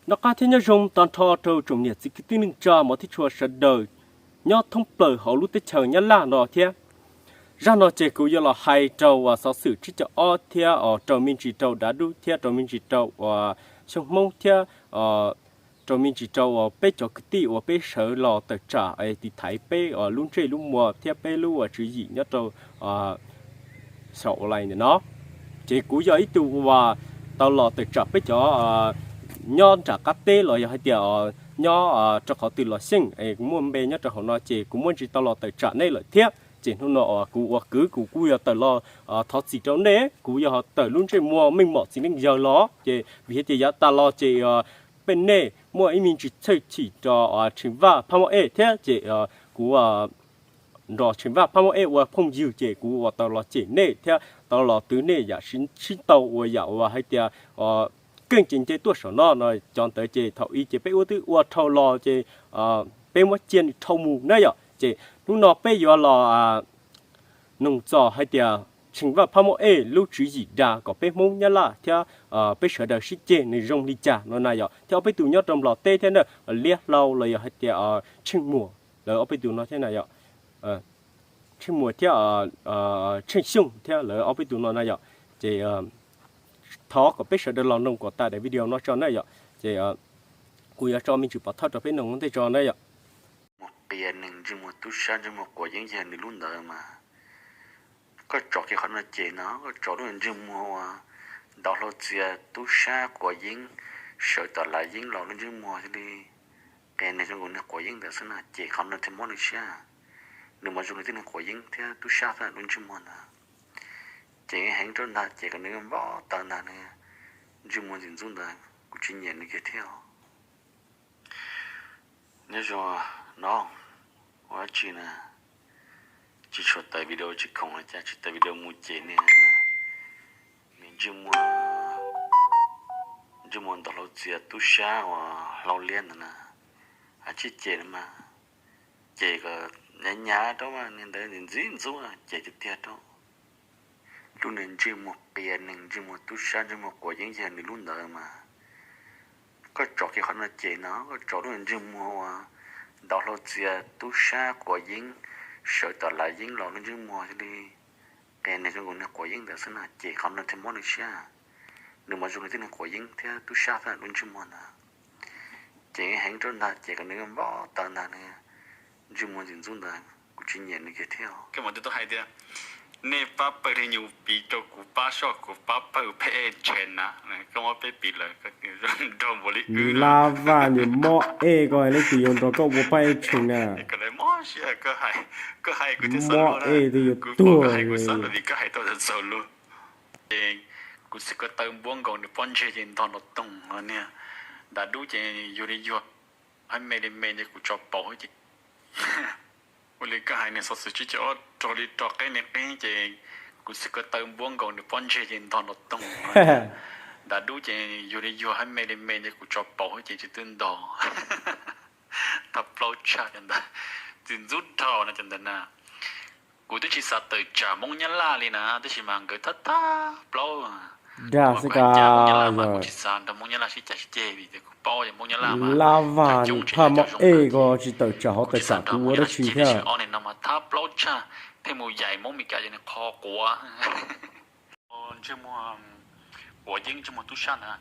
Noj qab thiab nyob zoo tag nrho rau tsoom niam txiv kwv tij neej tsa hmov thiab tshua sawv daws nyob thoob plaws hauv lub teb chaws Nyab Laj no thiab. Zaj no ces kuv yuav los hais rau uas xov xwm tsib caug ob thiab os, rau me ntsis rau dav dub thiab rau me ntsis rau uas Xyooj Hmoob thiab rau me ntsis rau uas peb cov kwv tij uas peb sawv los tawm tsam tiv thaiv peb lub ntsej lub muag thiab peb lub uas tswv yim nyob rau saum online ntawm no. Ces kuv yog ib tug uas tau los tawm tsam peb cov nyob nram qab teb los yog hais tias nyob rau qhov twg los xyeej es kuv muaj npe nyob rau hauv no ces kuv muaj ntsis tau los tawm tsam nej lawm thiab. Ces hnub no uas kuv ua kwv kuv kuj yog tawm los thov txim rau nej, kuv yog tawm lub ntsej muag meej mom txiv neej yawg los ces vim hais tias yav tas los ces peb nej muaj ib me ntsis txhawj chim rau Tsheej Vaj Phab Mab Ej thiab ces kuv nrog Tsheej Vaj Phab Mab Ej ua phooj ywg ces kuv uas tau los cem nej thiab tau los twv nej yam sib tau uas yam uas hais tias keej ces nce tuaj saum no no. Cov ntawd ces thaum ub ces peb ua twb ua dhau los ces peb muab cia nws dhau mus na yom. Ces hnub no peb yuav los nug txog hais tias Tsheej Vaj Phab Mab Ej lub tswv yim dag kom peb Hmoob Nyab Laj thiab peb sawv daws sib ceg nws zoo li cas no na yom. Thiab ob peb tus nyob rau Nplog teb thiab na, Liab Hlau los yog hais tias Tsheej Muas, lawv ob peb tus no thiab na yom. Tsheej Muas thiab Tsheej Xyooj thiab lawv ob peb tus no na yom. Ces thov kom peb sawv daws los noog kom tas daim video no tso na yom. Ces kuv yuav tso me ntsis pov thawj rau peb noog ua ntej tso na yom. Mus qia neeg ntsej muag tub sab ntsej muag quav yeeb yog nws lub ntawd mas koj tso kiag qhov no cem no, koj tso lub ntsej muag uas ntaus hlau txias tub sab quav yeeb, sawv tom lav yeeb los lub ntsej muag thiaj li qia neeg zoo nkaus niag quav yeeb ntawd xwb na, cem qhov no thiaj mob nws siab. Nws mas zoo li tib neeg quav yeeb thiab tub sab xwb lub ntsej muag ntawd. Cem heev rau ntag, cem kom nws npau taws ntag, nws ntsej muag ntxim ntxub ntawd kuv tsis nyiam nws kiag thiab. Nyob zoo no, ua dab tsi na, tsis tshua tawm video tsis khoom li cas, tsis tawm video mus cem niag, niag ntsej muag, ntsej muag ntaus hlau txias tub sab uas Hlau Liab ntawd na, hais tsis cem no mas, cem kom nyav nyav rau mas niag ntawd ntxim ntxub, cem tiag tiag rau. Lub niag ntsej muag qia neeg ntsej muag tub sab ntsej muag quav yeeb yog nws lub ntawd mas koj tso kiag qhov no cem no, koj tso lub niag ntsej muag uas ntaus hlau txias tub sab quav yeeb, sawv tom lav yeeb los lub ntsej muag thiaj li qia neeg zoo nkaus niag quav yeeb ntawd xwb na, cem qhov no thiaj mob nws siab. Nws mas zoo li tib neeg quav yeeb thiab tub sab xwb lub ntsej muag ntawd. Cem heev rau ntag, cem kom nws npau taws ntag, nws ntsej muag ntxim ntxub ntawd kuv tsis nyiam nws kiag thiab. Koj mam twb tuaj hais tias nej pab pawg li nyuv piv rau kuv pab soj, kuv pab pawg pheej ej tshee na, koj muab peb piv lawm nrog npaum li wb na. Lab Vaj niag mob ej, koj hais leej twg yuav nrog koj ua pab ej tshee na. Koj hais, koj hais kuv twb xav luag, kuv xav luag vim koj hais tau txaus luag. Ces kuv txiv ko taw npuab nkaus nws pob ntseg ces ntog nrov toog, niag dav dub ces yuag li yuag, hab me li me ces kuv tso paus ces ua li koj hais niag xov xwm tsib caug ob rog li rog qeb li qeb ces kuv txiv ko taw npuab nkaus nws pob ntseg ces ntog nrov toog, dav dub ces yuag li yuag, hab me li me ces kuv tso paus ces tsis twb ntog. Thab plaub tshaj cov ntawd, txiv ntxub dhau na cov ntawd na. Kuv twb tsis xav tawm tsam Hmoob Nyab Laj li na, tab sis mas nkawd thab thab plaub. Dag xwb, kuv tsis xav nrog Hmoob Nyab Laj sib cav sib ceg vim tias kuv paub yog Hmoob Nyab Laj mas Lab Vaj niag phaj mob ej, koj tsis tawm tsam hov tawm tsam kuv ua dab tsi thiab. Ob niag no mas thab plaub tshaj, pheej mus yaim Hmoob Mes Kas cov niag qho quav. Ntsej muag quav yeeb ntsej muag tub sab ntag.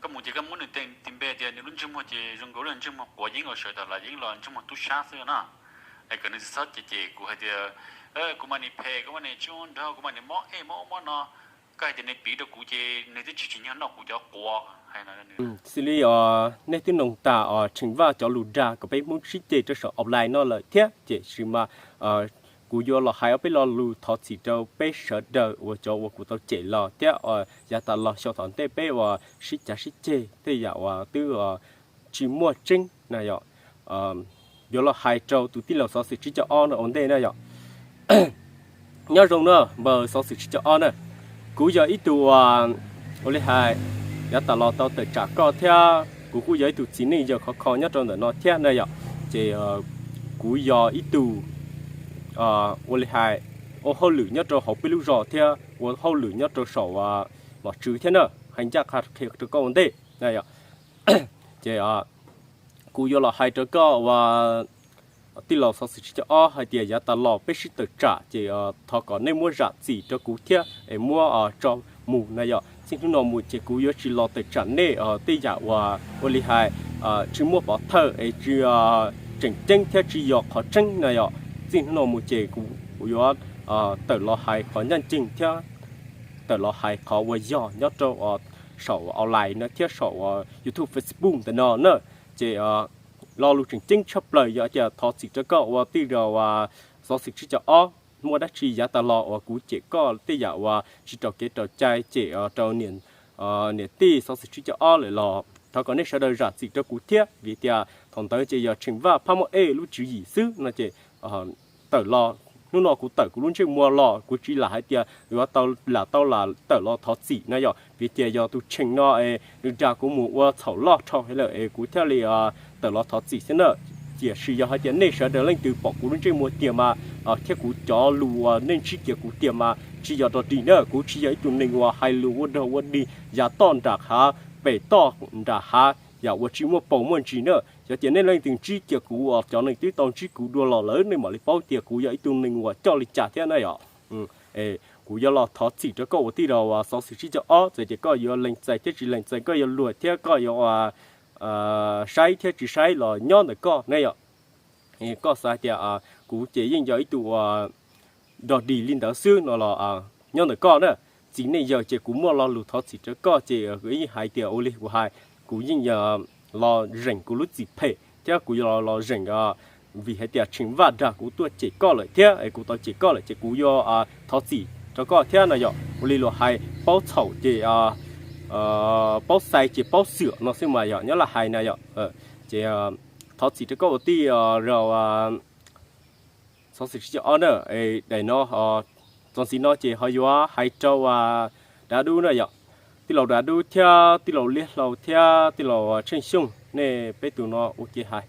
Koj mus ces koj muab nws tis npe tias nws lub ntsej muag ces zoo nkaus lub ntsej muag quav yeeb uas sawv tom lav yeeb los ntsej muag tub sab xwb na. Es kom nws tsis txhob cem cem kuv hais tias kuv mas nim phem, kuv mas nim tsis ua nraug, kuv mas nim mob ej mob ub mob no. Koj hais tias nws piv rau kuv ces nws twb tsis tsim nyog noj kuv cov quav. Xws li nej twb noog tas Tsheej Vaj cov lus dag kom peb Hmoob sib ceg rau saum online no lawm thiab, tiam sis mas kuv yuav los hais ob peb lo lus thov txim rau peb sawv daws uas cov uas kuv tau cem los thiab yav tas los xyoo tom ntej peb uas sib cav sib ceg tej yam uas twb tsis muaj tseeb na yom. Yuav los hais rau tus tij laug xov xwm tsib caug ob no ua ntej na yom. Nyob zoo na npawg xov xwm tsib caug ob na, kuv yog ib tug uas ua li hais yav tas los tau tawm tsam koj thiab kuv kuj yog ib tug txiv neej yawg khov kho nyob rau ntawm no thiab na yom. Ces kuv yog ib tug ua li hais ua hauj lwm nyob rau hauv peb lub zos thiab ua hauj lwm nyob rau saum nom tswv thiab na, hais ncaj qha qhia rau koj ua ntej na yom. Ces kuv yuav los hais rau koj uas tij laug Xov Xwm Tsib Caug Ob hais tias yav tas los peb sib tawm tsam ces thov kom nej muab zam txim rau kuv thiab es muab tso mus na yom. Txij hnub no mus ces kuv yuav tsis los tawm tsam nej tej yam uas ua li hais tsis muaj pov thawj es tsis tseem ceeb thiab tsis yog qhov tseeb na yom. Txij hnub no mus ces kuv yuav tawm los hais qhov ncaj ncees thiab tawm los hais qhov uas yog nyob rau saum online no thiab saum YouTube, Facebook ntawm no na. Ces lo lus tseem ceeb tshaj plaws yog tias thov txim rau koj ua tij laug Xov Xwm Tsib Caug Ob, muaj dab tsi yav tas los uas kuv cem koj tej yam uas tsis raus kev raus cai cem rau niam tij Xov Xwm Tsib Caug Ob lawm los thov kom nej sawv daws zam txim rau kuv thiab, vim tias thaum ntawd ces yog Tsheej Vaj Phab Muaj Ej lub tswv yim xwb no ces tawm los, hnub no kuv tawm kuv lub ntsej muag los kuv tsis lam hais tias yuav tau lam tau lam tawm los thov txim na yom, vim tias yog tus Tsheej no es nws dag kuv mus ua txhaum loj dhau heev lawm es kuv thiaj li tawm los thov txim xwb na. Tiam sis yog hais tias nej sawv daws leej twg pom kuv lub ntsej muag tiag mas thiab kuv cov lus uas nej ntsib kiag kuv tiag mas tsis yog dog dig na, kuv tsis yog ib tug neeg uas hais lus ua dog ua dig yav toj nram hav, pem toj nram hav, yam uas tsis muaj paus muaj ntsis na. Yog tias nej leej twg ntsib kiag kuv uas cov neeg twb tau ntsib kuv dua los lawm nej mam li paub tias kuv yog ib tug neeg uas coj li cas thiab na yom. Kuv yuav los thov txim rau koj ua tij laug Xov Xwm Tsib Caug Ob, txawm tias koj yuav lees txais thiab tsis lees txais, koj yuav luag thiab koj yuav saib thiab tsis saib los nyob ntawm koj na yom. Koj xav tias kuv ces yeej yog ib tug uas dog dig li ntawd xwb no los nyob ntawm koj na. Txiv neej yawg ces kuv muaj lo lus thov txim rau koj ces yeej hais tias ua li kuv hais, kuv yeej los zeem kuv lub txim phem thiab kuv yuav los zeem vim hais tias Tsheej Vaj dag kuv tuaj cem koj lawm thiab es kuv tau cem koj lawm ces kuv yuav thov txim rau koj thiab no yom. Ua li luag hais paub txhaum ces paub xais ces paub xwm no xwb mas yog nyob laj hais na yom. Ces thov txim rau koj ua tij laug Xov Xwm Tsib Caug Ob na. Daim no, txuas ntxiv no ces ho yuav hais rau Dav Dub na yom. Tij laug Dav Dub thiab tij laug Liab Hlau thiab tij laug Tsheej Xyooj, nej peb tus no ua ke hais.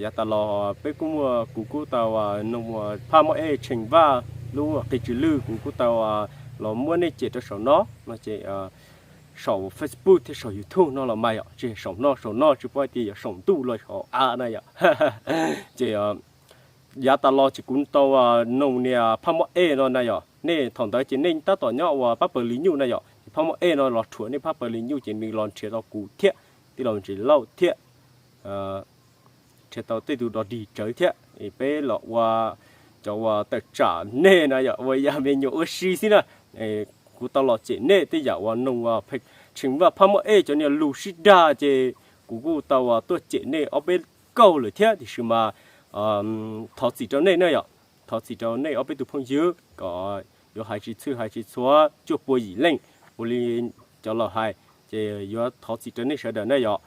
Yav tas los peb kuj muaj, kuv kuj tau nug Phab Muaj Ej Tsheej Vaj lub qis tsw lwj, kuv kuj tau los muab nej cem rau saum no no ces saum Facebook thiab saum YouTube no los mas yom, tsis saum no, saum no tsis paub hais tias yog saum ntuj los saum av na yom. Ces yav tas los ces kuv tau nug niag Phab Muaj Ej no na yom, nej thaum ntawd ces nej tab tom nyob ua pab pawg Lis Nyuj na yom, ces Phab Muaj Ej no los rhuav nej pab pawg Lis Nyuj ces nws los nrhiav tau kuv thiab tij laug Ntsis Lauj thiab nrhiav tau tej tus dog dig tsawv thiab peb los ua cov uas tawm tsam nej na yom, ua yam me nyuam ua si xwb na. Kuv tau los cem nej tej yam uas nug Tsheej Vaj Phab Muaj Ej cov niag lus sib dag ces kuv kuj tau tuaj cem nej ob peb kauj lawm thiab, tiam sis mas thov txim rau nej na yom, thov txim rau nej ob peb tus phooj ywg kom yuav hais tsis txhwj hais tsis txhua cuaj pua yim leej ua li cov laus hais, ces yuav thov txim rau nej sawv daws na yom.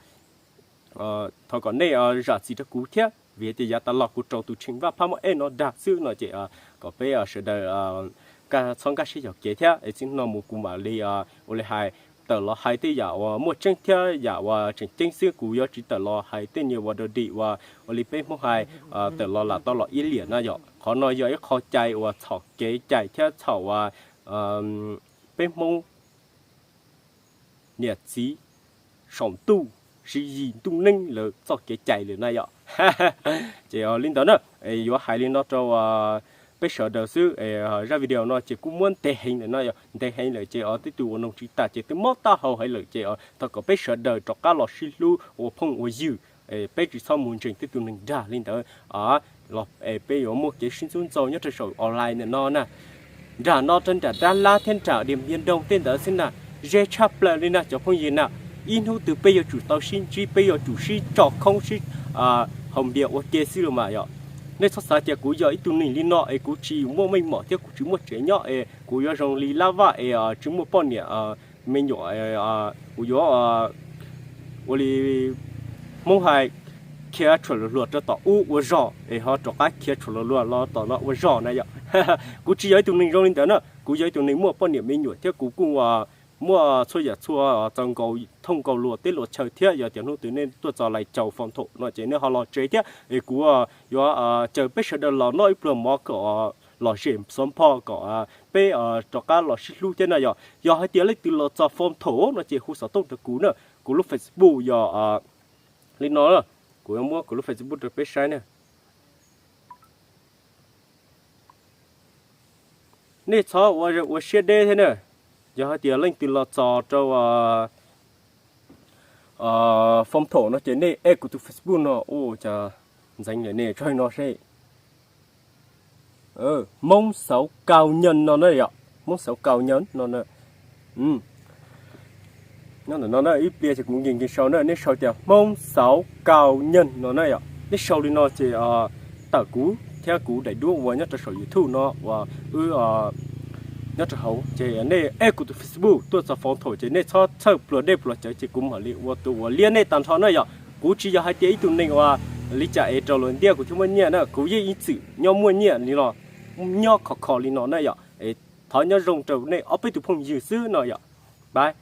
Thov kom nej zam txim rau kuv thiab, vim tias yav tas los kuv raug tus Tsheej Vaj Phab Muaj Ej no dag xwb no ces kom peb sawv daws txhob nkag siab yuam kev thiab es txij no mus kuv mam li ua li hais, tawm los hais tej yam uas muaj tseeb thiab yam uas tseem ceeb xwb, kuv yuav tsis tawm los hais tej niag uas dog dig uas ua li peb Hmoob hais tawm los lam tau los iab liam na yom. Qhov no yog ib qho cai uas txhaum kev cai thiab txhaum uas peb Hmoob niam txiv saum ntuj, siv yim ntuj neeb lawv txoj kev cai lawm na yom. Ces li ntawd na, yuav hais li no rau peb sawv daws xwb. Zaj video no ces kuj muab ntev heev lawm no yom, ntev heev lawm ces tej tus uas noog tsis tas ces twb mob taub hau heev lawm ces thov kom peb sawv daws rov qab los sib hlub ua phooj ua ywg, peb tsis txhob mus ntseeg tej tus neeg dag li ntawd. Los peb yuav muaj kev sib ntxub ntxaug nyob rau saum online ntawm no na. Nram no rau nram Dab Lab thiab nram Diam Npiam Nroog tej ntawd xwb na, ze tshaj plaws li na cov phooj ywg na. Ib hnub twg peb yuav tsum tau sib ntsib, peb yuav tsum sib tso khoob sib haus npias ua ke xwb los mas yom. Nej txhob xav tias kuv yog ib tug neeg li no es kuv tsis muaj meej mom thiab kuv tsis muaj tsev nyob es kuv yuav zoo li Lab Vaj es tsis muaj poj niam me nyuam, kuv yuav ua li Hmoob hais, khiav tshuam luag hluas rau tom ub ua zog es ho rov qab khiav tshuam luag hluas los tom no ua zog na yom. Kuv tsis yog ib tug neeg zoo li ntawd na, kuv yog ib tug neeg muaj poj niam me nyuam thiab kuv kuj muaj txhua yam txhua txaus nkaus thooj nkaus luag teb luag chaw thiab. Yog tias hnub twg nej tuaj txog Lais Caus Foom Thaum no ces nej ho los tsev thiab es kuv yuav caw peb sawv daws los noj ib pluag mov kom lom zem xov pho kom peb rov qab los sib hlub thiab na yom. Yog hais tias leej twg los txog Foom Thaum no ces hu xov tooj rau kuv na, kuv lub Facebook yog Li no, kuv yuav muab kuv lub Facebook rau peb saib na. Nej txhob ua siab deb thiab na. Yog hais tias leej twg los txog rau Phong Thổ no ces nej add kuv tus Facebook no, ua cas ntxeev li nej tso no seb. Hmoob Xauv Cao Nhân no na yom, Hmoob Xauv Cao Nhân no. Nyob ntawm no na, ib pliag ces kuv nkees nkees sau na, nej sau tias Hmoob Xauv Cao Nhân no na yom. Nej sau li no ces tawm kuv thiab kuv daim duab uas nyob rau saum YouTube no uas wb nyob rau hauv, ces nej add kuv tus Facebook tuaj txog Phong Thổ ces nej txhob txhawj pluas dej pluas cawv ces kuv mam li ua tus uas liab nej tag nrho na yom. Kuv tsis yog hais tias ib tug neeg uas li cas es rau luag ntiab kuv thiaj muaj nyiaj na, kuv yeej ib txwm nyob muaj nyiaj li no, nyob khov kho li no na yom. Es thov nyob zoo rau nej ob peb tus phooj ywg xwb no yom. Bye.